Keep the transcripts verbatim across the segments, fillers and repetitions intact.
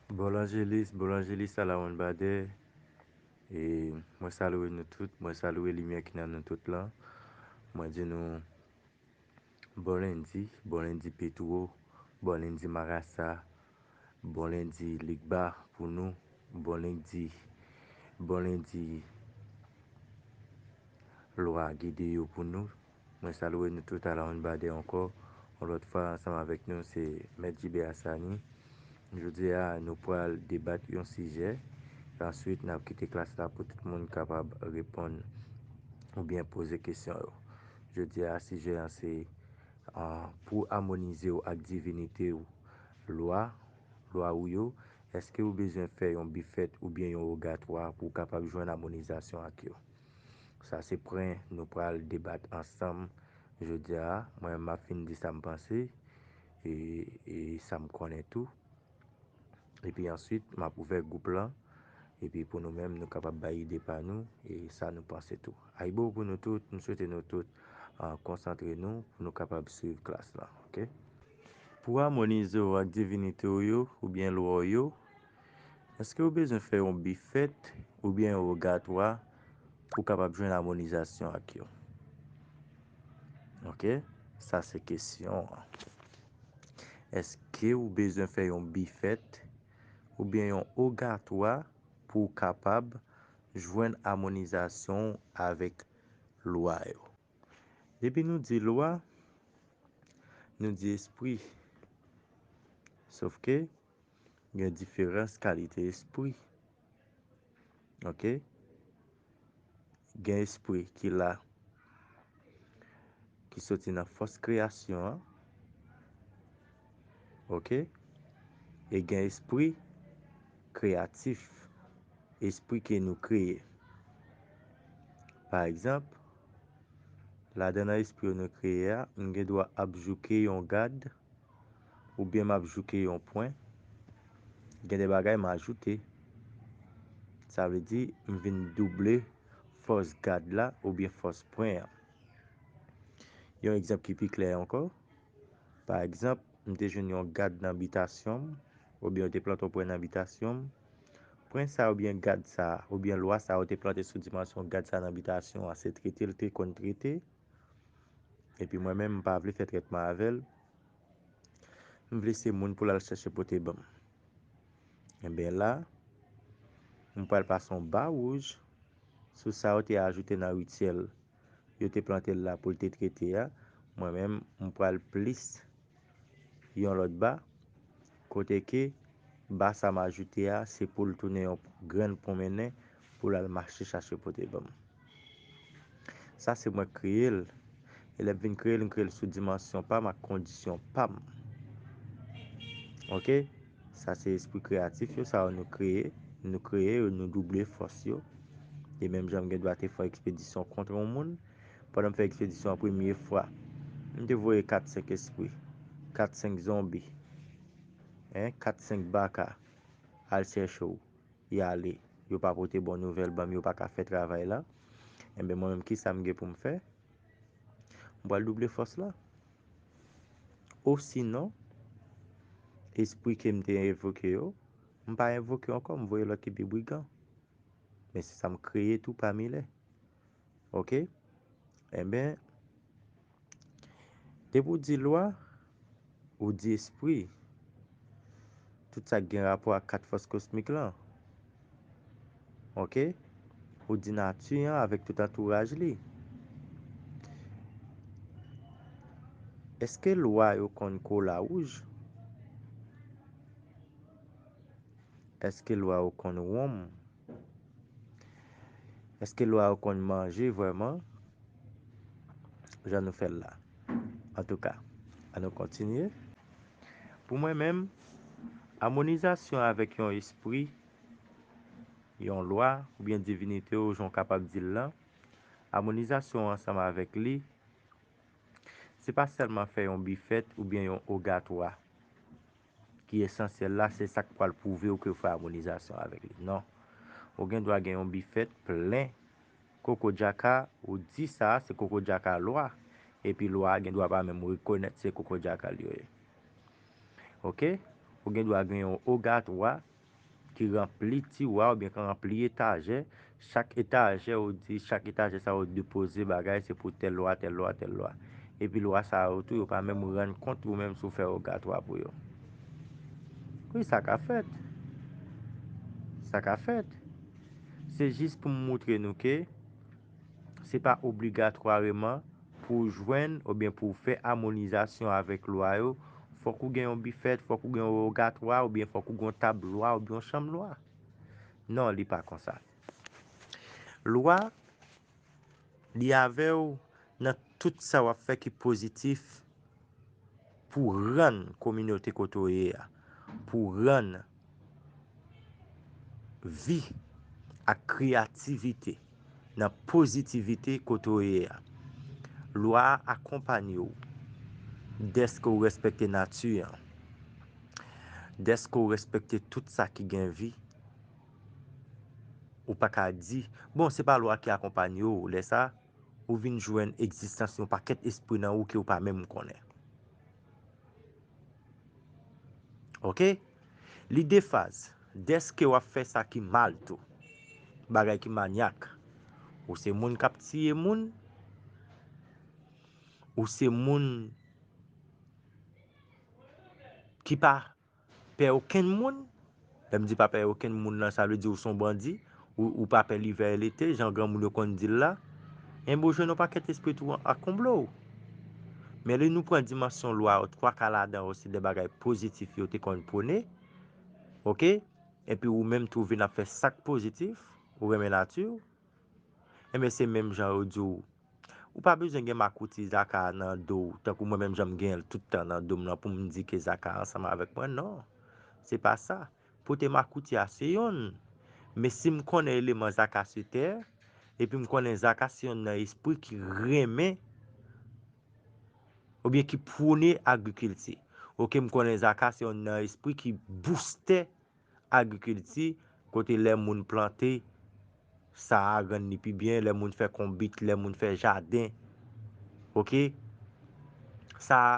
Bon Lanjelis, bon Lanjelis a la Wonbadè. E mwen salye nou tout, mwen salye limyè ki nan nou tout lan. Mwen di nou bon lendi, bon lendi Petwo, bon lendi Marasa, bon lendi Ligba pou nou, bon lendi, bon lendi Lwa Gide yo pou nou. Mwen salye nou tout a la Wonbadè ankò. Yon lòt fwa ansanm avèk nou se Mèt Jibe Asani. Jodi a nou pral debat yon sijè. Answit n ap kite klas la pou tout moun kapab reponn oubyen poze kesyon yo. Jodi a sijè an se ah, pou amonize w ak divinite w, lwa, lwa ou yo, èske ou bezwen fè yon bifèt oubyen yon ogatwa pou w kapab jwenn amonizasyon ak yo? Sa se pwen nou pral debat ansanm jodi a. Mwen menm m ap fin di sa m panse e, e sa m konnen tou. Epi answit m ap ouvè gwoup lan epi pou nou menm nou kapab bay ide pa nou e sa nou panse tou. Ayibo pou nou tout, m swete nou tout ah, konsantre nou pou nou kapab swiv klas lan, oke? Pou amonize w ak divinite w yo oubyen lwa w yo, èske w bezwen fè yon bifèt oubyen yon ogatwa pou w kapab jwenn amonizasyon ak yo? Oke? Sa se kesyon an. Èske w bezwen fè yon bifèt oubyen yon ogatwa pou w kapab jwenn amonizasyon w avèk lwa yo? Depi nou di lwa, nou di espri. Sòf ke gen diferans kalite espri. Oke? Gen espri ki la, ki soti nan fòs kreyasyon an. Oke? E gen espri kreyatif, espri ke nou kreye. Pa egzanp, ladan nan espri yo nou kreye a, m gen dwa ap jouke yon gad, oubyen m ap jouke yon pwen, gen de bagay m ajoute. Sa vle di, m vin double fòs gad la oubyen fòs pwen an. Yon egzanp ki pi klè ankò, pa egzanp, m te jwenn yon gad nan bitasyon m, oubyen yo te plante yon pwen nan bitasyon m. Pwen sa oubyen gad sa, oubyen lwa sa yo te plante sou dimansyon gad sa nan bitasyon an, se trete l te konn trete. Epi mwen menm, m pa vle fè trètman avè l. M vle se moun pou l al chèche pote ban m. Enben la, m pral pase yon ba wouj sou sa yo te ajoute nan rityèl yo te plante l la pou l te trete a. Mwen menm, m pral plis yon lòt ba, kote ke ba sa m ajoute a, se pou l tounen yon grenn pwonmennen pou l al mache chache pote ban m. Sa se mwen k kreye l. E lè m vin kreye l, m kreye l sou dimansyon pa m ak kondisyon pa m. Oke? Sa se espri kreyatif yo, sa yo nou kreye. Nou kreye yo, nou double fòs yo. E menm jan m gen dwa te fè yon ekspedisyon kont yon moun, pandan m fè ekspedisyon an premye fwa, m te voye kat senk espri, kat senk zonbi, en, kat senk baka al chèche w. Y ale, yo pa pote bon nouvèl ban m, yo pa ka fè travay la. Enben, mwen menm, kisa m gen pou m fè? M pral double fòs la. Osinon, espri ke m te envoke yo, m pa envoke yo ankò, m voye lòt ki pi brigan. Men se sa m kreye tou pa milè. Oke? Enben, depi w di lwa, ou di espri. Tout sa k gen rapò ak kat fòs kosmik lan. Oke? Ou di nati an avèk tout antouraj li. Èske lwa yo konn kola wouj? Èske lwa yo konn wonm? Èske lwa yo konn manje vrèman jan nou fè l la? Antouka, ann nou kontinye. Pou mwen menm, amonizasyon avèk yon espri, yon lwa, oubyen divinite, ou jan w kapab di l lan, amonizasyon ansanm avèk li, se pa sèlman fè yon bifèt oubyen yon ogatwa. Ki esansyèl la, se sa k pral pwouve w ke w fè amonizasyon avèk li. Non. Ou gen dwa gen yon bifèt plen kokodjaka, ou di sa se kokodjaka lwa, epi lwa a gen dwa pa menm rekonèt se kokodjaka l yo ye. Oke? Ou gen dwa gen yon ogatwa ki ranpli tiwa oubyen ki ranpli etajè. Chak etajè, ou di, chak etajè sa yo depoze bagay, se pou tèl lwa, tèl lwa, tèl lwa. Epi lwa sa yo tou, yo pa menm rann kont ou menm si w fè obligatwa pou yo. Wi, sa ka fèt. Sa ka fèt. Se jis pou m moutre nou ke se pa obligatwareman pou w jwenn oubyen pou w fè amonizasyon avèk lwa yo, fòk ou gen yon bifèt, fòk ou gen yon obligatwa, oubyen fòk ou gen yon tab lwa, oubyen yon chanm lwa. Non, li pa konsa. Lwa, li avè w nan tout sa w ap fè ki pozitif pou rann kominote kote w ye a, pou rann vi ak kreyativite nan pozitivite kote w ye a. Lwa a akonpanye w dèske w respekte nati an, dèske w respekte tout sa ki gen vi. Ou pa ka di, bon, se pa lwa ki akonpanye w. Lè sa, ou vin jwenn egzistans yon pakèt espri nan ou ke w pa menm konnen. Oke? Li de faz. Dèske w ap fè sa ki mal tou. Bagay ki manyak. Ou se moun k ap tiye moun. Ou se moun ki pa pè okenn moun. Lè m di pa pè okenn moun lan, sa vle di ou se yon bandi, ou, ou pa pè livè e lete, jan granmoun yo konn di l la. Enben, ou jwenn yon pakèt espri tou ak konblo w. Men lè nou pran dimansyon lwa yo, twa ka ladan yo, se de bagay pozitif yo te konn pwone, oke? Epi ou menm tou vin ap fè sa k pozitif, ou renmen nati w, enben, se menm jan yo di w, ou pa bezwen gen makouti Zaka nan do w, tankou mwen menm jan m genyen l tout tan nan do m nan pou m di ke Zaka ansanm avèk mwen, non. Se pa sa. Pote makouti a se yonn. Men si m konnen eleman Zaka se tè, epi m konnen Zaka se yonn nan espri ki renmen, oubyen ki pwone agrikilti. Oke, m konnen Zaka se yonn nan espri ki boustè agrikilti, kote lè moun plante, sa a rann li pi byen, lè moun fè konbit, lè moun fè jaden. Oke? Sa a,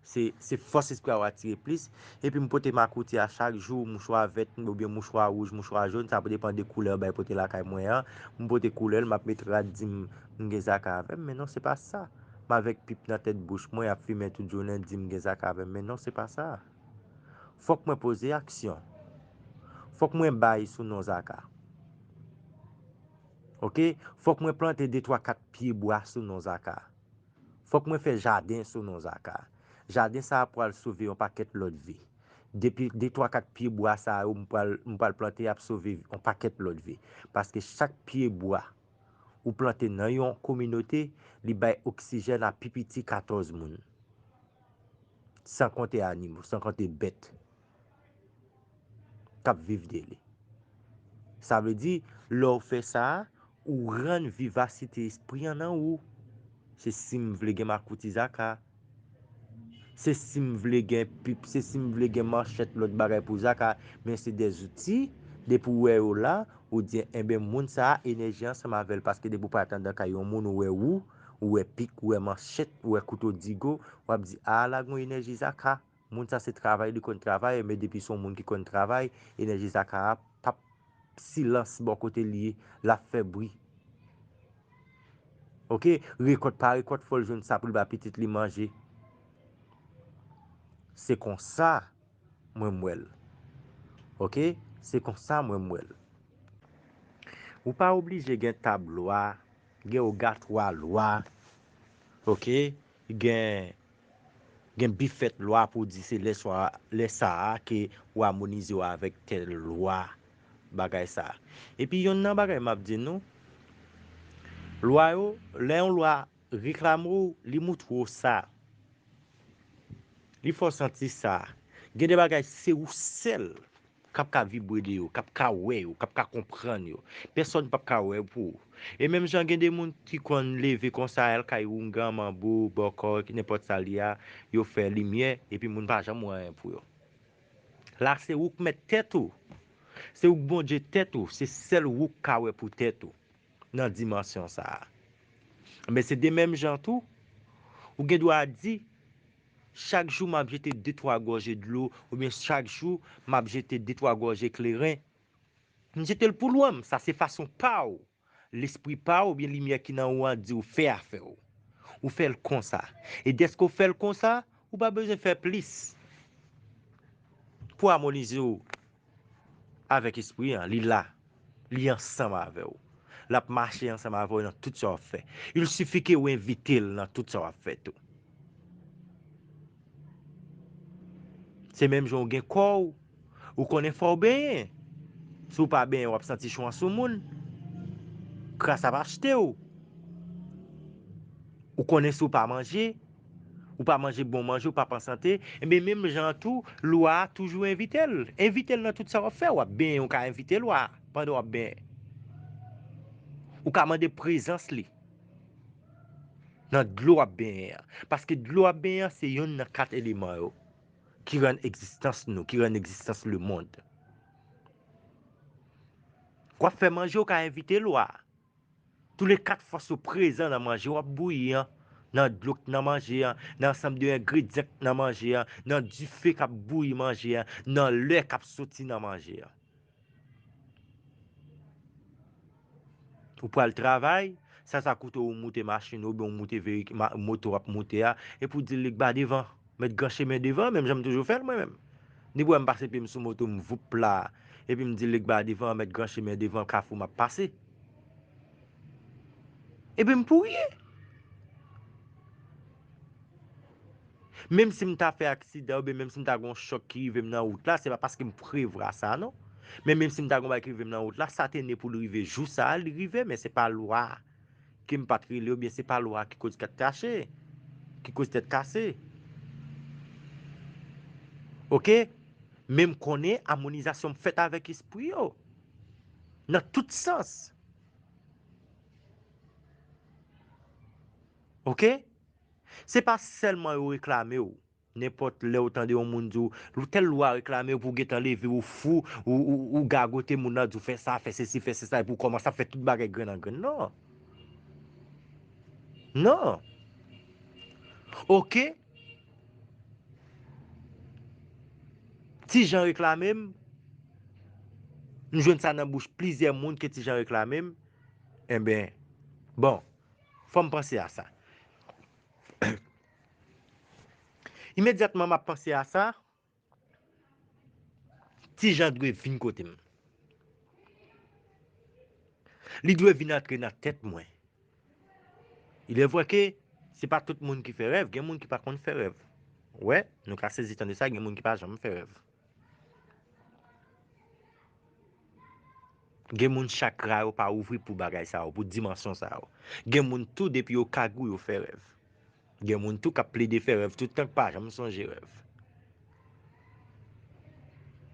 se, se fòs espri a w atire plis. Epi m pote makouti a chak jou, mouchwa vèt oubyen mouchwa wouj, mouchwa jòn, sa depann de koulè bay pote lakay mwen an. M pote koulè l, m ap met rad di m, m gen Zaka avè m, men non, se pa sa. M avèk pip nan tèt bouch mwen, ap fimen tout jounen, di m gen Zaka avè m, men non, se pa sa. Fòk mwen poze aksyon. Fòk mwen bay sou non Zaka. Oke? Fòk mwen plante de twa kat pye bwa sou non Zaka. Fòk mwen fè jaden sou non Zaka. Jaden sa a pral sove yon pakèt lòt vi. Depi de twa kat pye bwa sa yo m pral, m pral plante ap sove yon pakèt lòt vi. Paske chak pye bwa ou plante nan yon kominote, li bay oksijèn a pi piti katòz moun. San konte animo, san konte bèt k ap viv de li. Sa vle di, lè w fè sa, ou rann vivasite espri an nan ou. Se si m vle gen makouti Zaka. Se si m vle gen pip, se si m vle gen manchèt, lòt bagay pou Zaka. Men se de zouti, depi w wè yo la, ou di, enben, moun sa a, enèji ansanm avè l. Paske depi w parèt anndan kay yon moun, ou wè wou, ou wè pik, ou wè manchèt, ou wè kouto digo, w ap di, a, la gen yon enèji Zaka. Moun sa se travay li konn travay, men depi se yon moun ki konn travay, enèji Zaka a p ap silans bò kote li ye, l ap fè bri. Oke, rekòt pa rekòt, fò l jwenn sa pou l ba pitit li manje. Se konsa mwen m wè l. Oke, se konsa mwen m wè l. Ou pa oblije gen tab lwa, gen obligatwa lwa, oke, gen, gen bifèt lwa pou di se lè swa, lè sa a ke w amonize w avèk tèl lwa, bagay sa a. Epi yonn nan bagay m ap di nou, lwa yo, lè yon lwa reklame w, li moutre w sa. Li fè w santi sa. Gen de bagay se ou sèl k ap ka vibre de yo, k ap ka wè yo, k ap ka konprann yo. Pèsòn p ap ka wè pou ou. E menm jan gen de moun ki konn leve konsa, al kay oungan, manbo, bòkò, nenpòt sa l ye a, yo fè limyè, epi moun pa janm wè anyen pou yo. La, se ou k mèt tèt ou. Se ou k Bondye tèt ou. Se sèl ou k ka wè pou tèt ou nan dimansyon sa a. Men se de menm jan tou, ou gen dwa di, chak jou m ap jete de twa gòje dlo, oubyen chak jou m ap jete de twa gòje kleren, M jete l pou lwanm, sa se fason pa w. Lespri pa w oubyen limyè ki nan ou an di w fè afè w. Ou fè l konsa. E dèske w fè l konsa, ou pa bezwen fè plis. Pou amonize w avèk espri an, li la. Li ansanm avè w. L ap mache ansanm avè w nan tout sa w ap fè. Il sifi ke w envite l nan tout sa w ap fè tou. Se menm jan w gen kò w, ou konnen fò w benyen. Si w pa benyen, w ap santi chwa sou moun. Kras ap achte w. Ou konnen si w pa manje, ou pa manje bon manje, ou pa pran sante, enben menm jan an tou, lwa a toujou envite l. Envite l nan tout sa w ap fè. W ap benyen, ou ka envite lwa a pandan w ap benyen. Ou ka mande prezans li nan dlo w ap benyen an. Paske dlo w ap benyen an se yonn nan kat eleman yo ki rann egzistans nou, ki rann egzistans lemonn. W ap fè manje, w ka envite lwa a. Toulèkat fòs yo prezan nan manje w ap bouyi an, nan dlo k nan manje an, nan ansanm de engredyan k nan manje an, nan dife k ap bouyi manje an, nan lè k ap soti nan manje an. Ou pral travay, sa sa koute w, ou moute machin ou oubyen ou moute veyik-, ma-, moto w ap moute a, epi w di l li k ba devan, mèt gran chemen devan, menm jan m toujou fè l mwen menm. Ni pou wè m pase pye m sou moto m voup la, epi m di l li k ba devan, mèt gran chemen devan, kafou m ap pase. Epi m pouri. Menm si m ta fè aksidan oubyen menm si m ta gen yon chòk ki rive m nan wout la, se pa paske m prevwa sa non. Men menm si m ta gen yon bagay ki rive m nan wout la, sa te ne pou l rive jou sa a, li rive, men se pa lwa a ke m pa t rele oubyen se pa lwa a ki koz tèt kache, ki koz tèt kase. Oke? Men m konnen amonizasyon m fèt avèk espri yo. Nan tout sans. Oke? Se pa sèlman yo reklame w. Nenpòt lè ou tande yon moun di w, tèl lwa reklame w pou w gentan leve, ou fou, ou, ou, ou gagote moun nan, di w fè sa, fè sesi, fè sesa, epi w kòmanse ap fè tout bagay grenn an grenn. Non. Non. Oke? Ti Jan reklame m. M jwenn sa nan bouch plizyè moun ke Ti Jan reklame m. Enben, bon, fò m panse a sa. Imedyatman m ap panse a sa, Ti Jan dwe vin kote m. Li dwe vin antre nan tèt mwen. Il est vrai que se pa tout moun ki fè rèv, gen moun ki pa konn fè rèv. Wè, nou ka sezi tande sa, gen moun ki pa janm fè rèv. Gen moun chakra yo pa ouvri pou bagay sa yo, pou dimansyon sa yo. Gen moun tou depi yo kagou yo fè rèv. Gen moun tou k ap plede fè rèv tout tan k pa janm sonje rèv.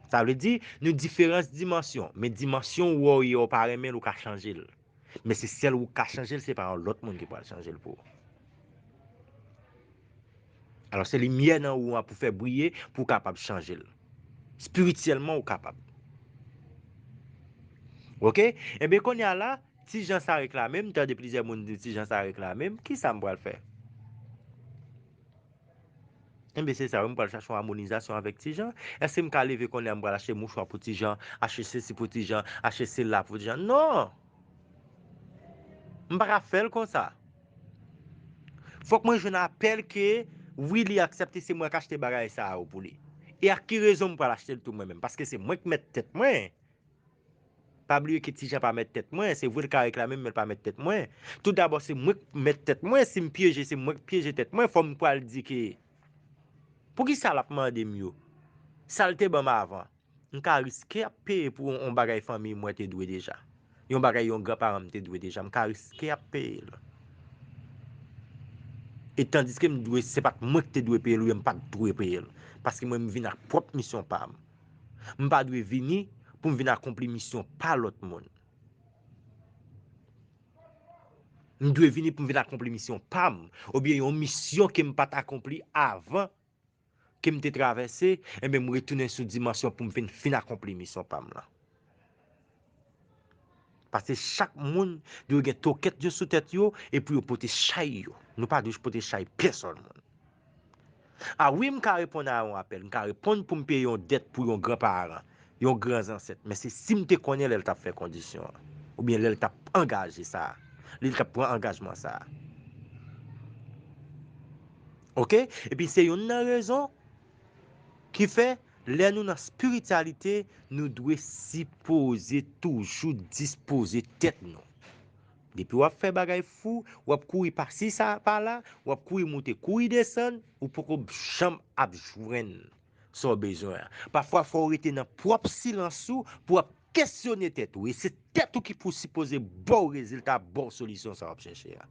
Sa vle di, nou diferans dimansyon, men dimansyon ou wè w ye a, ou pa renmen l, ou ka chanje l. Men se sèl ou k ka chanje l, se pa yon lòt moun ki pral chanje l pou ou. Alò, se limyè nan ou an pou fè briye, pou w kapab chanje l. Espirityèlman, ou kapab. Oke? Enben, kounye a la, Ti Jan sa reklame m, tande plizyè moun di Ti Jan sa reklame m, kisa m pral fè? Enben, se sa, wi, m pral chache yon amonizasyon avèk Ti Jan. Èske m ka leve kounye a, m pral achte mouchwa pou Ti Jan, achte sesi pou Ti Jan, achte sela pou Ti Jan? Non! M pa ka fè l konsa. Fòk mwen jwenn apèl ke, wi, li aksepte se mwen k achte bagay sa yo pou li. E ak ki rezon m pral achte l tou mwen menm? Paske se mwen k mèt tèt mwen. Pa bliye ke Ti Jan pa mèt tèt mwen, se vre l ka reklame m, men l pa mèt tèt mwen. Toudabò, se mwen k mèt tèt mwen, si m pyeje, se mwen k pyeje tèt mwen, fò m pral di ke, poukisa l ap mande m yo? Sa l te ban m avan, m ka riske ap peye pou yon, yon bagay fanmi mwen te dwe deja. Yon bagay yon granparan m te dwe deja, m ka riske ap peye l. E tandiske m dwe, se pa t mwen ki te dwe peye l, oubyen m pa t dwe peye l. Paske mwen, m vin ak pwòp misyon pa m. M pa dwe vini pou m vin akonpli misyon pa lòt moun. M dwe vini pou m vin akonpli misyon pa m, oubyen yon misyon ke m pa t akonpli avan ke m te travèse, enben, m retounen sou dimansyon pou m vin fin akonpli misyon pa m lan. Paske chak moun dwe gen tokèt yo sou tèt yo, e pou yo pote chay yo. Nou pa dwe pote chay pèsòn moun. A wi, m ka reponn a yon apèl, m ka reponn pou m peye yon dèt pou yon granparan. yon gran zansèt. Men se si m te konnen lè l t ap fè kondisyon an, oubyen lè l t ap angaje sa a, lè l t ap pran angajman sa a. Oke? Epi se youn nan rezon ki fè, lè nou nan espirityalite, nou dwe sipoze toujou dispoze tèt nou. Depi w ap fè bagay fou, w ap kouri pa si sa pa la, w ap kouri moute, kouri desann, ou poko janm ap jwenn sa w bezwen an. Pafwa, fò w rete nan pwòp silans ou pou w ap kesyone tèt ou. E se tèt ou ki pou sipoze ba w rezilta, ba w solisyon sa w ap chèche a.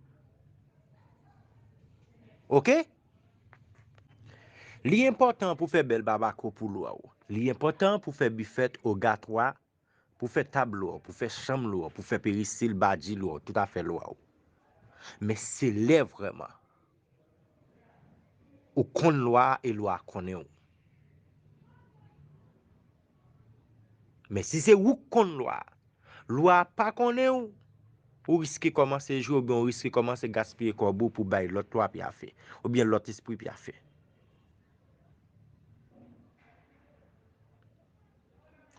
Oke? Li enpòtan pou fè bèl babako pou lwa w. Li enpòtan pou fè bifèt, ogatwa, pou fè tab lwa w, pou fè chanm lwa w, pou fè perisil, badi lwa w, tout afè lwa w. Men se lè vrèman ou konn lwa a e lwa a konnen w. Men si se ou k konn lwa a, lwa a pa konnen w, ou riske kòmanse jwe oubyen ou riske kòmanse gaspiye kòb ou pou bay lòt lwa pyafe, oubyen lòt espri pyafe.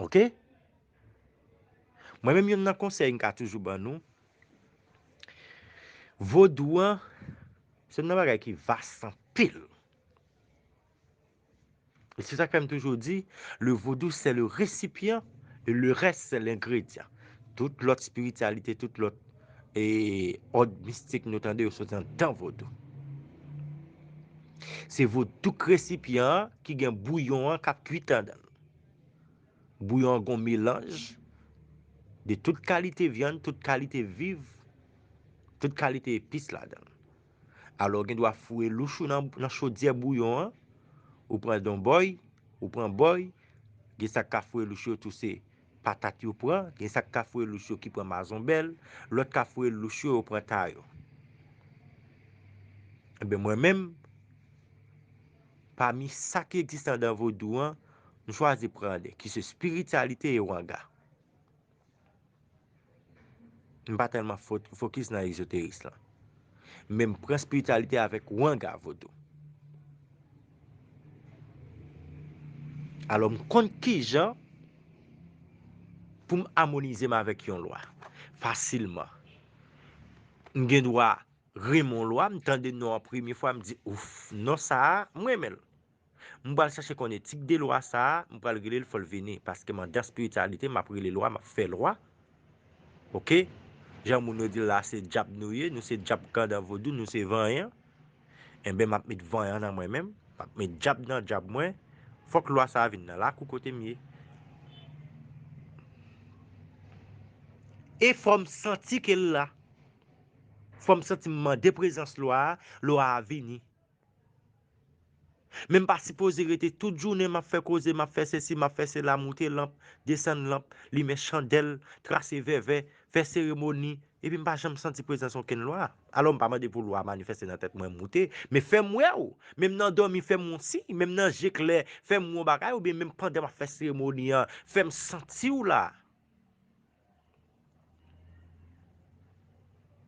Oke? Mwen menm, youn nan konsèy m ka toujou ban nou, vodou an, se youn nan bagay ki vas anpil. E se sa k fè m toujou di, le vodou, c'est le récipient et le reste, c'est l'ingrédient. Tout lòt espirityalite, tout lòt, e, òd mistik nou tande yo soti anndan vodou. Se vodou k resipyan an ki gen bouyon an k ap kuit anndan l. Bouyon an gon melanj de tout kalite vyann, tout kalite viv, tout kalite epis ladan l. Alò, ou gen dwa foure louch ou nan, nan chodyè bouyon an, ou pran donbòy, ou pran bòy, gen sa k ka foure louch yo tou se patat yo pran, gen sa k ka foure louch yo ki pran mazonbèl, lòt ka foure louch yo, yo pran tayo. Enben, mwen menm, pami sa ki egziste anndan vodou an, m chwazi pran de, ki se espirityalite e wanga. M pa tèlman fo-, fokis nan egzoteris lan. Men m pran espirityalite avèk wanga vodou. Alò, m konn kijan pou m amonize m avèk yon lwa fasilman. M gen dwa renmen yon lwa, m tande non an premye fwa, m di, ouf, non sa a, m renmen l. M pral chache konnen tit de lwa sa a, m pral rele l, fò l vini, paske m anndan espirityalite, m ap rele lwa, m ap fè lwa. Oke? Jan moun yo di l la, se dyab nou ye, nou se dyab k anndan vodou, nou se vanyan. Enben, m ap met vanyan nan mwen menm, m ap met dyab nan dyab mwen. Fòk lwa sa a vin nan lakou kote m ye. E fò m santi ke l la. Fò m santi m mande prezans lwa a, lwa a vini. Men m pa sipoze rete tout jounen m ap fè koze, m ap fè sesi, m ap fè sela, moute lanp, desann lanp, limen chandèl, trase vèvè, fè seremoni, epi m pa janm santi prezans okenn lwa. Alò, m pa mande pou lwa a manifeste nan tèt mwen, moute, men fè m wè w. Menm nan dòmi, fè m yon siy, menm nan je klè, fè m yon bagay, oubyen menm pandan m ap fè seremoni an, fè m santi w la.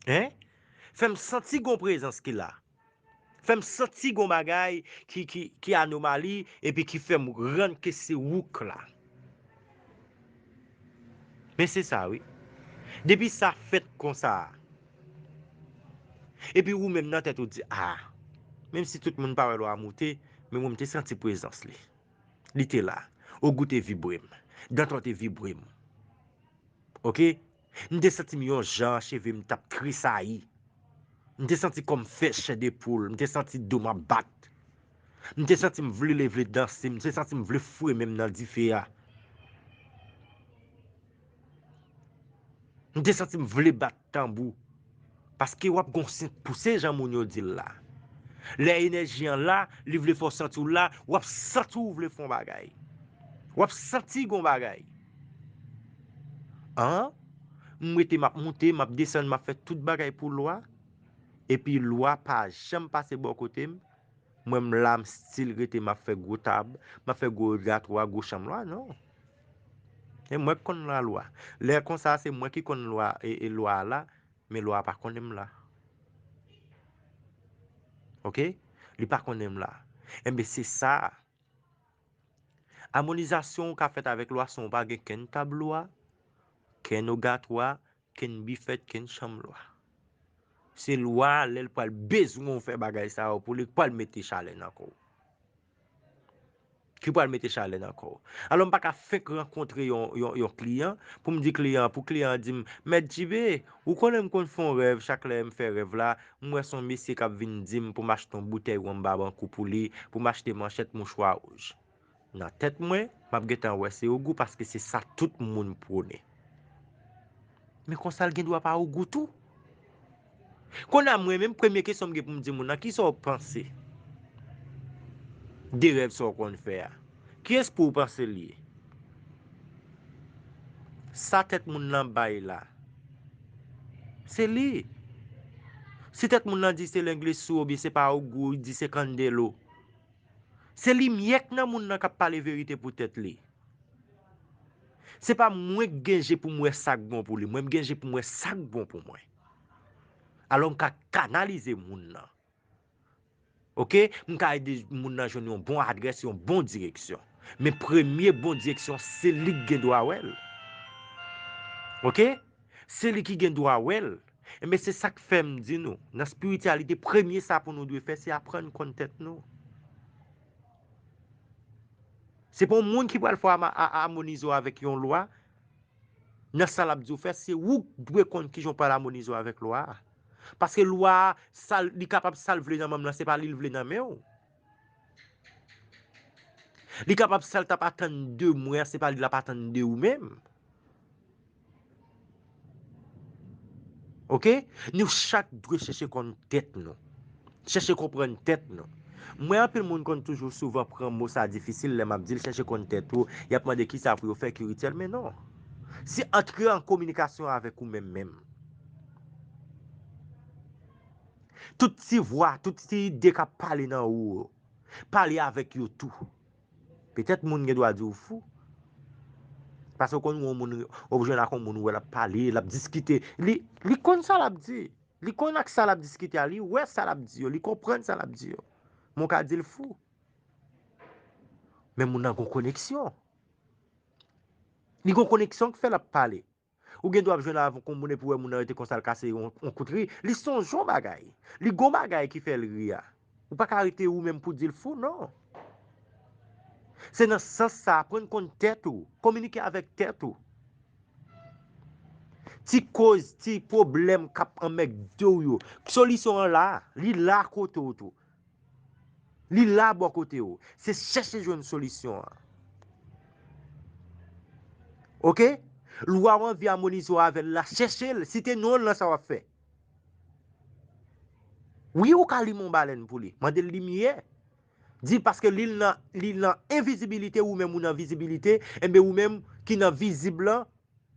Hein? Fè m santi gon prezans ki la. Fè m santi gon bagay ki, ki, ki anomali, epi ki fè m rann ke se ou k la. Men se sa, wi. Depi sa fèt konsa, epi ou menm nan tèt ou di, a, menm si tout moun pa wè lwa a moute, men mwen m te santi prezans li. Li te la. Ogou te vibre m. Dantò te vibre m. Oke? M te santi m yon jan, cheve m t ap tresayi. M te santi kò m fè chè de poul. M te santi do m ap bat. M te santi m vle leve danse. M te santi m vle foure men m nan dife a. M te santi m vle bat tanbou. Paske w ap gon sent pouse, jan moun yo di l la. Lè enèji an la, li vle fè w santi w la, w ap santi w vle fè yon bagay. W ap santi gon bagay. An? M rete, m ap moute, m ap desann, m ap fè tout bagay pou lwa. Epi lwa pa janm pase bò kote m. Mwen m la, m still rete, m ap fè gwo tab, m ap fè gwo obligatwa, gwo chanm lwa, non. E mwen k konn lalwa. Lè konsa, se mwen ki konn lwa, e, e lwa a la, men lwa a pa konnen m la. Oke? Li pa konnen m la. Enben, se sa. Amonizasyon ou ka fèt avèk lwa san ou pa gen kenn tab lwa, kenn ogatwa, kenn bifèt, kenn chanm lwa. Se lwa a, lè l pral bezwen w fè bagay sa yo pou li, k pral mete chalè nan kò w. Ki pral mete chalè nan kò w. Alò, m pa ka fenk rankontre yon, yon, yon kliyan pou m di kliyan, pou kliyan an di m, Mèt J B, ou konnen m konn fè yon rèv, chak lè m fè rèv la, m wè se yon mesye k ap vin di m pou m achte yon boutèy wonm Babankou pou li, pou m achte manchèt mouchwa wouj. Nan tèt mwen, m ap gentan wè se ogou paske se sa tout moun pwone. Men konsa l gen dwa pa ogou tou. Kounye a mwen menm, premye kesyon m gen pou m di moun nan, kisa w panse de rèv sa w konn fè a? Kiyès pou w panse l ye? Sa tèt moun nan bay la, se li. Si tèt moun nan di se lenglesou oubyen se pa ogou, di se kandelo, se limyè k nan moun nan k ap pale verite pou tèt li. Se pa mwen k gen je pou m wè sa k bon pou li. Mwen, m gen je pou m wè sa k bon pou mwen. Alò, m ka kanalize moun nan. Oke? M ka ede moun nan jwenn yon bon adrès, yon bon direksyon. Men premye bon direksyon, se li k gen dwa wè l. Oke? Se li ki gen dwa wè l. Enben, se sa k fè m di nou, nan espirityalite, premye sa pou nou dwe fè, se aprann konn tèt nou. Se pa yon moun ki pral fè ama-, a-, amonize w avèk yon lwa, nan sa l ap di w fè, se ou k dwe konn kijan w pral amonize w avèk lwa a. Paske lwa a, sa l, li kapab sa l vle nan manm lan, se pa li l vle nan men w. Li kapab sa l t ap atann de mwen an, se pa li l ap atann de ou menm. Oke? Nou chak dwe chèche konn tèt nou. Chèche konprann tèt nou. M wè anpil moun konn toujou souvan pran mo sa difisil lè m ap di l chèche konn tèt ou, y ap mande kisa pou yo fè ki rityèl, men non. Se antre an kominikasyon avèk ou menm menm. Tout ti vwa, tout ti ide k ap pale nan ou yo, pale avèk yo tou. Petèt moun gen dwa di w fou. Paske w konn yon moun, w jwenn ak yon moun, ou wè l ap pale, l ap diskite. Li, li konn sa l ap di. Li konn ak sa l ap diskite a, li wè sa l ap di yo, li konprann sa l ap di yo. Men w ka di l fou. Men moun nan gon koneksyon. Li gon koneksyon k fè l ap pale. Ou gen dwa ap jwenn avèk yon moun epi w wè moun nan rete konsa l kase yon, yon kout ri. Li sonje yon bagay. Li gon bagay ki fè l ri a. Ou pa ka rete ou menm pou di l fou, non. Se nan sans sa, aprann konn tèt ou, kominike avèk tèt ou. Ti koz, ti pwoblèm k ap anmègde w yo, solisyon an la, li la kote w tou. Li la bò kote w. Se chèche jwenn solisyon an. Oke? Lwa w anvi amonize w avè l la, chèche l. Site non l nan sa w ap fè. Wi, ou ka limen yon balèn pou li. Mande l limyè. Di l paske li nan, li nan envizibilite, ou menm ou nan vizibilite, enben ou menm ki nan vizib lan,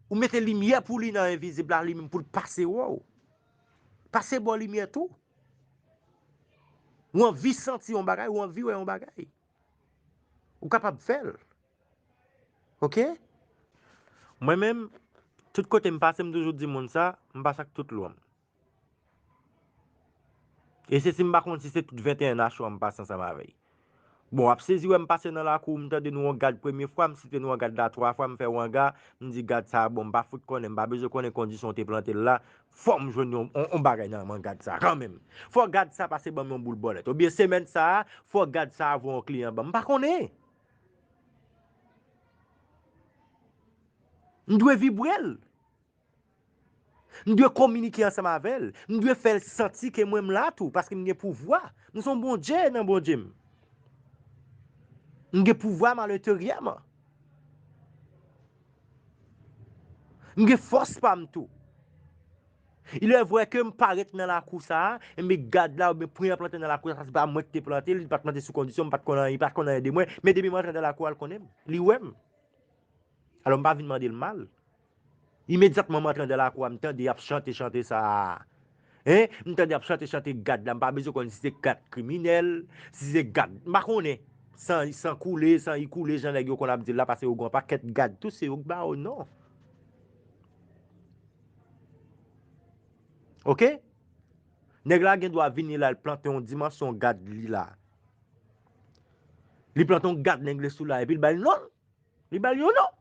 ou mete limyè pou li nan envizib la, li menm pou l pase wè w. Pase bò limyè tou. Ou anvi santi yon bagay, ou anvi wè yon bagay. Ou kapab fè l. Oke? Mwen menm, tout kote m pase, m toujou di moun sa, m pase ak tout lwa m. E se si m pa konn si se tout venteyen nacho a m pase ansanm avè l. Bon, w ap sezi wè m pase nan lakou, m tande nou yon gad premye fwa, m site nou yon gad la twa fwa, m fè yon anga, m di gad sa a bon, m pa fout konnen, m pa bezwen konnen kondisyon w te plante l la, fò m jwenn yon, yon, yon bagay nan men gad sa a kanmenm. Fò gad sa a pase ban m yon boul bòlèt. Oubyen semèn sa a, fò gad sa a voye yon kliyan ban m. M pa konnen. M dwe vibre l. M dwe kominike ansanm avè l. M dwe fè l santi ke mwen m la tou, paske m gen pouvwa. M se yon Bondye nan Bondye m. M gen pouvwa m alenteryè m. M gen fòs pa m tou. Il est vrai ke m parèt nan lakou sa a, enben gad la oubyen pwen an plante nan lakou sa a, se pa mwen ki te plante l, li pa t plante sou kondisyon, m pa t konn anyen, li pa t konn anyen de mwen, men depi m antre nan lakou a, l konnen m, li wè m. Alò, m pa vin mande l mal. Imedyatman m antre anndan lakou a, m tande y ap chante chante sa a. Hein? M tande y ap chante chante gad la, m pa bezwen konn si se gad kriminèl, si se gad, m pa konnen. San, san koule, san i koule, jan nèg yo konn ap di l la, paske yo gen yon pakèt gad tou, se yo k ba yo non. Oke? Nèg la gen dwa vini la, l plante yon dimansyon gad li la. Li plante yon gad lengle sou la, epi l ba l non. Li ba l yon non.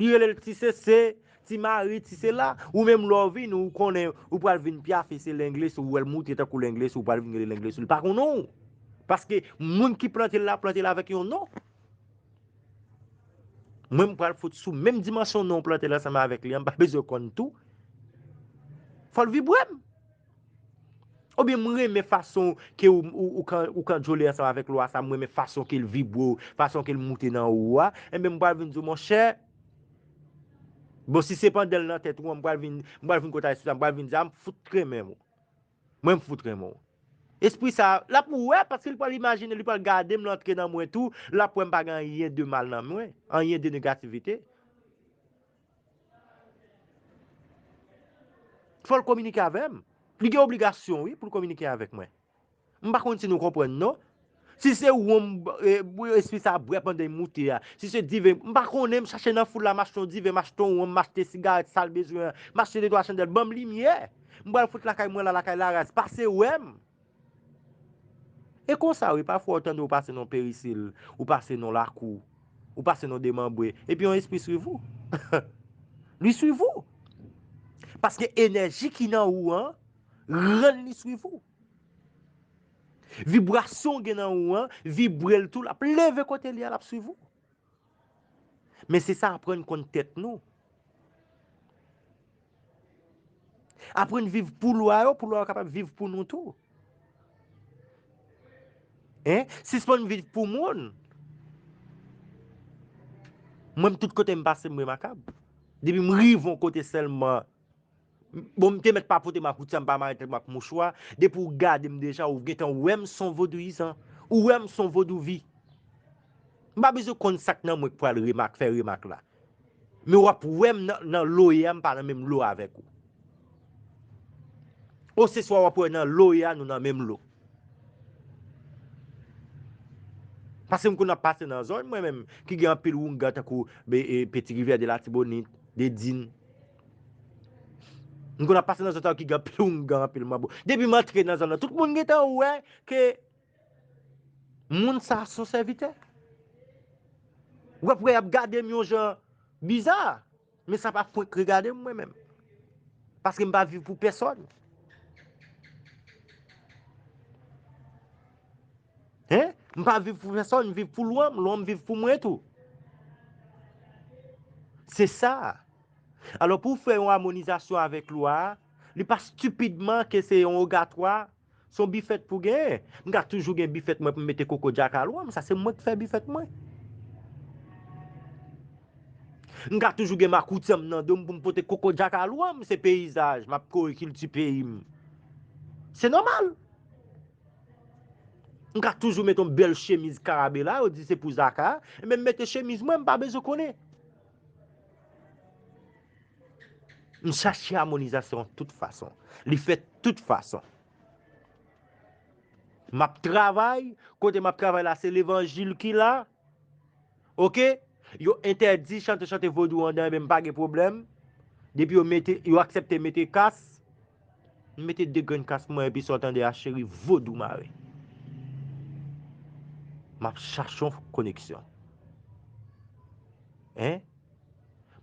Li rele l ti sese, ti mari, ti sela. Ou menm lè w vini, ou konnen, ou pral vin pyafe, se lengle sou, ou wè l moute tankou lengle sou, ou pral vin rele lengle sou. Li pa konn non w. Paske moun ki plante l la, plante l avèk yon non. Mwen, m pral fout sou menm dimansyon non w plante l ansanm avèk li an, m pa bezwen konn tou. Fò l vibre m. Oubyen m renmen fason ke ou, ou, ou kan, ou kanjole ansanm avèk lwa sa, m renmen fason ke l vibre w, fason ke l moute nan ou a, enben m pral vin di w, monchè, bon, si se pandan l nan tèt ou an, m pral vin, m pral vin konn espri sa, m pral vin di a, m fout renmen w. Mwen, m fout renmen w. Espri sa, l ap wè, paske li pral imajine, li pral gade m, l antre nan mwen tou, l ap wè m pa gen anyen de mal nan mwen, anyen de negativite. Fò l kominike avè m. Li gen obligasyon, wi, pou l kominike avèk mwen. M pa konn si nou konprann, non. Si se wonm, e, espri sa ap bwè pandan l moute a, si se diven, m pa konnen, m chache nan foul la, m achte yon diven, m achte yon wonm, m achte sigarèt, sa l bezwen an, m achte de twa chandèl, ban m limyè. M pral fout lakay mwen la, lakay laraz, pase wè m. E konsa, wi, pafwa ou tande ou pase nan Perisil, ou pase nan Lakou, ou pase nan Demanbre, epi yon espri swiv ou. Li swiv ou. Paske enèji ki nan ou an, rann li swiv ou. Vibrasyon w gen nan ou an, vibre l tou, l ap leve kote li a, l ap swiv ou. Men se sa, aprann konn tèt nou. Aprann viv pou lwa yo, pou lwa yo kapab viv pou nou tou. Hein? Sispann viv pou moun. Mwen, m tout kote m pase, m remakab. Depi m rive yon kote sèlman, bon, m te mèt pa pote makout sa, m pa mare tèt mwen ak mouchwa. Depi w gade m deja, ou gentan wè m se yon vodouyizan. Ou wè m se yon vodouvi. M pa bezwen konn sa k nan mwen k pral remak, fè remak la. Men w ap wè m nan, nan loye a, m pa nan menm lo avèk ou. Oseswa w ap wè nan loye a, nou nan menm lo. Paske m konn ap pase nan zòn, mwen menm, ki gen anpil woungan tankou be, e, Peti Rivyè de Latibonit, de Din. M konn ap pase nan zòn sa yo ki gen anpil woungan, anpil manbo. Depi m antre nan zòn nan, tout moun gentan wè ke moun sa a se yon sèvitè. W ap wè y ap gade m yon jan biza. Men sa pa fwenk regade m, mwen menm. Paske m pa viv pou pèsòn. Hein? M pa viv pou pèsòn, m viv pou lwa m, lwa m viv pou mwen tou. Se sa. Alò, pou w fè yon amonizasyon avèk lwa a, li pa stipidman ke se yon ogatwa, se yon bifèt pou genyen. M ka toujou gen bifèt mwen pou m mete koko djaka lwa m, sa se mwen k fè bifèt mwen. M ka toujou gen makout sa m nan do m pou m pote koko djaka lwa m, se peyizaj, m ap kore kilti peyi m. Se nòmal. M ka toujou mete yon bèl chemiz karabela, yo di se pou zaka, enben m mete chemiz mwen, m pa bezwen konnen. M chache amonizasyon tout fason. Li fèt tout fason. M ap travay, kote m ap travay la, se levanjil ki la. Oke? Yo entèdi chante, chante vodou anndan, enben m pa gen pwoblèm. Depi yo mete, yo aksepte mete kas, m mete de grenn kas mwen, epi sa w tande a, cheri, vodou mare. M ap chache yon koneksyon. Hein?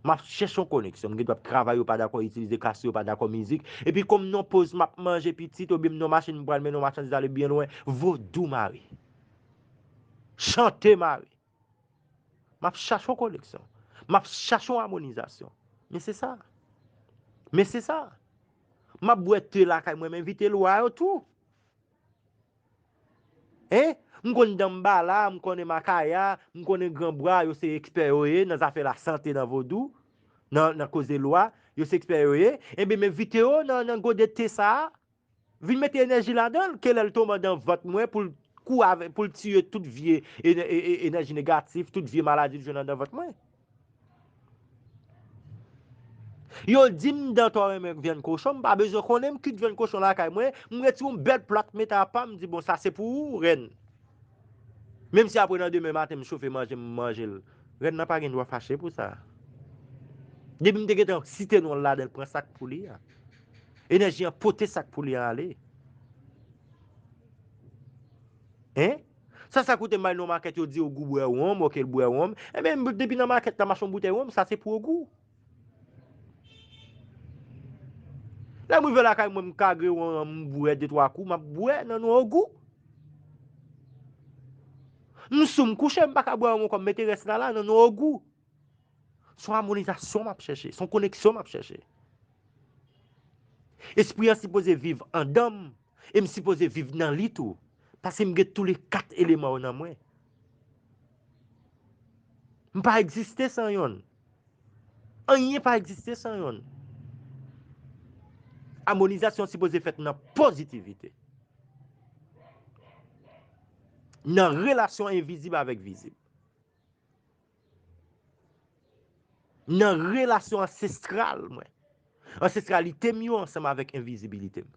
M ap chèche yon koneksyon. M gen dwa ap travay, yo pa dakò itilize kas, yo pa dakò mizik. Epi kòm m nan poz, m ap manje pitit, oubyen m nan machin, m pral mennen yon machandiz ale byen lwen. Vodou mare. Chante mare. M ap chache yon koneksyon. M ap chache yon amonizasyon. Men se sa. Men se sa. M ap bwè te lakay mwen, m envite lwa yo tou. Hein? M konn Danmbala, m konnen Makaya, m konnen Gran Bwa, yo se ekspè yo ye nan zafè lasante nan vodou, nan, nan koze lwa, yo se ekspè yo ye. Enben, m envite yo nan, nan gode te sa a. Vin mete enèji ladan l, ke lè l tonbe anndan vant mwen pou l kou avè, pou l tiye tout vye enè-, e-, e-, enèji negatif, tout vye maladi l jwenn anndan vant mwen. Yo di m Dantò renmen vyann kochon, m pa bezwen konnen, m kit vyann kochon lakay mwen, m retire yon bèl plat mete apa m, m di, bon, sa se pou ou, rèn. Menm si apre nan demen maten m chofe manje, m manje l. Rèn nan pa gen dwa fache pou sa. Depi m te gentan site non l ladan l, pran sa k pou li a. Enèji an pote sa k pou li a ale. Hein? Sa, sa koute m bay nan makèt, yo di Ogou bwè wonm, oke, l bwè wonm. Ebyen, depi nan makèt la, m achte yon boutèy wonm, sa se pou Ogou. Lè m rive lakay mwen, m kagre wonm, m bwè de twa kou, m ap bwè nan non Ogou. M sou, m kouche, m pa ka bwè wonm ankò, m mete rès la la nan non Ogou. Se yon amonizasyon m ap chèche, se yon koneksyon m ap chèche. Espri an sipoze viv anndan m, e m sipoze viv nan li tou. Paske m gen tou le kat eleman yo nan mwen. M pa egziste san yonn. Anyen pa egziste san yonn. Amonizasyon sipoze fèt nan pozitivite. Nan relasyon envizib avèk vizib. Nan relasyon ansestral mwen. Ansestralite m yo ansanm avèk envizibilite m.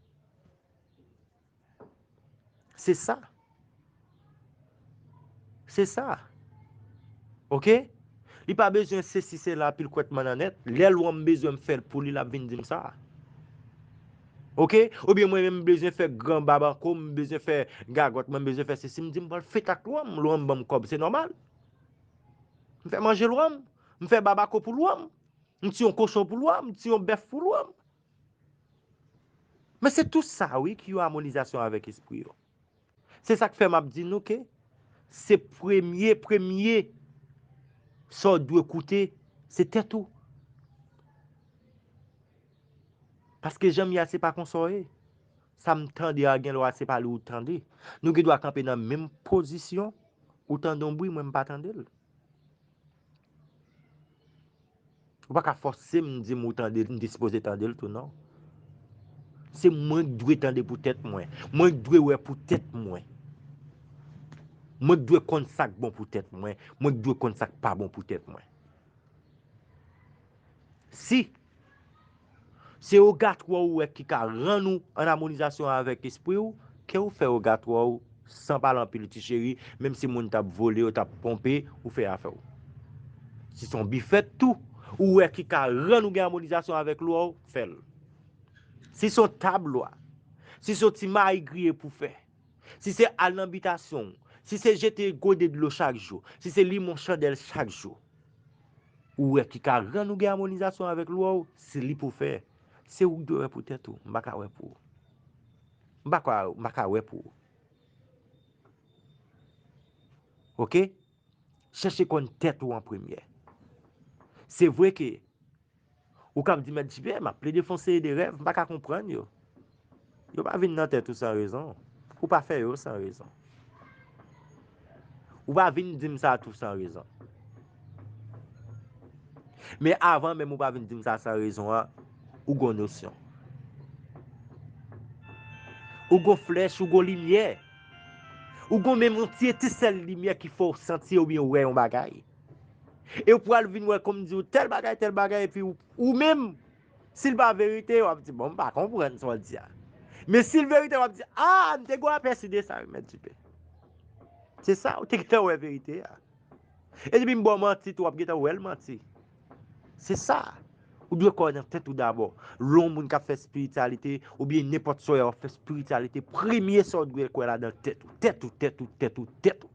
Se sa. Se sa. Oke? Li pa bezwen sesi sela, pil kwèt mannan nèt. Lè lwa m bezwen m fè l pou li, l ap vin di m sa. Oke? Oubyen mwen menm m bezwen fè gran bab anko, m bezwen fè gagòt, mwen m bezwen fè sesi, m di m pral fete ak lwa m, lwa m ban m kòb, se nòmal. M fè manje lwa m, m fè babako pou lwa m, m tiye yon kochon pou lwa m, m tiye yon bèf pou lwa m. Men se tou sa wi ki yon amonizasyon avèk espri yo. Se sa k fè m ap di nou ke se premye, premye sa w dwe koute, se tèt ou. Paske jan m ye a, se pa konsa w ye. Sa m tande a, gen lwa se pa li ou tande. Nou gen dwa kanpe nan menm pozisyon, ou tande yon bri, mwen m pa tande l. Ou pa ka fòse m di m ou tande l, m te sipoze tande l tou, non. Se mwen k dwe tande pou tèt mwen. Mwen k dwe wè pou tèt mwen. Mwen k dwe konn sa k bon pou tèt mwen. Mwen k dwe konn sa k pa bon pou tèt mwen. Si se ogatwa ou wè ki ka rann ou an amonizasyon avèk espri w, ke w fè ogatwa w san pale anpil ti cheri, menm si moun t ap vole yo, t ap ponpe, ou fè afè w. Si se yon bifèt tou, ou wè ki ka rann ou gen amonizasyon avèk lwa w, fè l. Si se yon tab lwa, si se yon ti mayi griye pou fè, si se al nan bitasyon w, si se jete gode dlo chak jou, si se limen yon chandèl chak jou, ou wè ki ka rann ou gen amonizasyon avèk lwa w, se li pou fè. Se ou k dwe wè pou tèt ou, m pa ka wè pou ou. M pa ka, m pa ka wè pou ou. Oke? Chèche konn tèt ou an premye. Se vre ke ou kab di, Mèt J P, m ap plede fè yon seri de rèv, m pa ka konprann yo. Yo pa vin nan tèt ou san rezon. Ou pa fè yo san rezon. Ou pa vin di m sa tou san rezon. Men avan menm ou pa vin di m sa san rezon an, ou gon nosyon. Ou gon flèch, ou gon limyè. Ou gon menm yon ti etisèl limyè ki fè w santi oubyen wè yon bagay. E ou pral vin wè kòm di w tèl bagay, tèl bagay, epi ou, ou menm, si l pa verite, w ap di, bon, m pa konprann sa w di a. Men si l verite, w ap di, a, m te gon apèsi de sa, wi, Mèt J P. Se sa, ou te gentan wè verite a. E depi m ba w manti tou, w ap gentan wè l manti. Se sa. Ou dwe kwè nan tèt ou dabò. Lè yon moun k ap fè espirityalite, oubyen nenpòt sa w ap fè espirityalite, premye sa w dwe kwè ladan tèt ou. Tèt ou, tèt ou, tèt ou, tèt ou.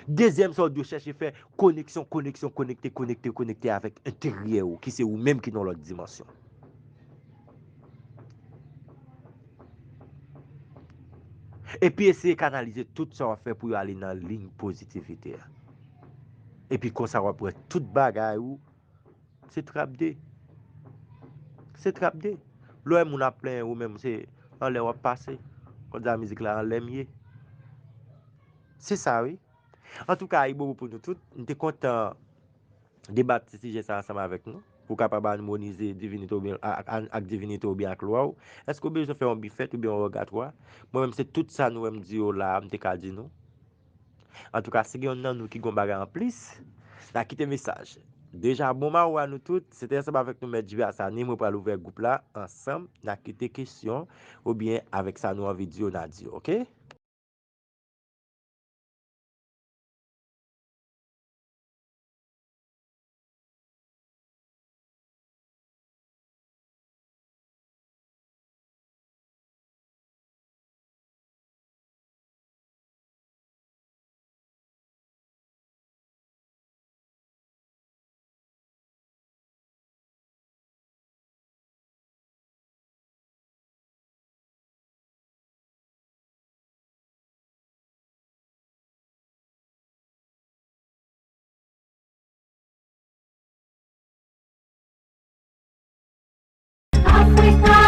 Dezyèm sa w dwe chèche fè, koneksyon, koneksyon, konekte, konekte, konekte avèk enteryè ou, ki se ou menm ki nan lòt dimansyon. Epi eseye kanalize tout sa w ap fè pou yo ale nan liy pozitivite a. Epi konsa w ap wè tout bagay ou se trapde. Se trapde. Lè w wè moun ap plenyen, ou menm se anlè w ap pase. Kòm di a mizik la, anlè m ye. Se sa wi. Antouka, ayibobo pou nou tout. M te kontan debat ti sijè sa ansanm avèk nou, pou w kapab amonize divinite oubyen ak, ak, ak divinite oubyen ak lwa w. Èske w bezwen fè yon bifèt oubyen yon ogatwa? Mwen menm, se tout sa nou wè m di yo la a, m te ka di nou. Antouka, si gen youn nan nou ki gon bagay anplis, n a kite mesaj. Deja, bon mawa nou tout, se te ansanm avèk nou Mèt J P Asani, mwen pral ouvè gwoup la ansanm, n a kite kesyon oubyen avèk sa nou anvi di yo, n a di yo, oke? Africa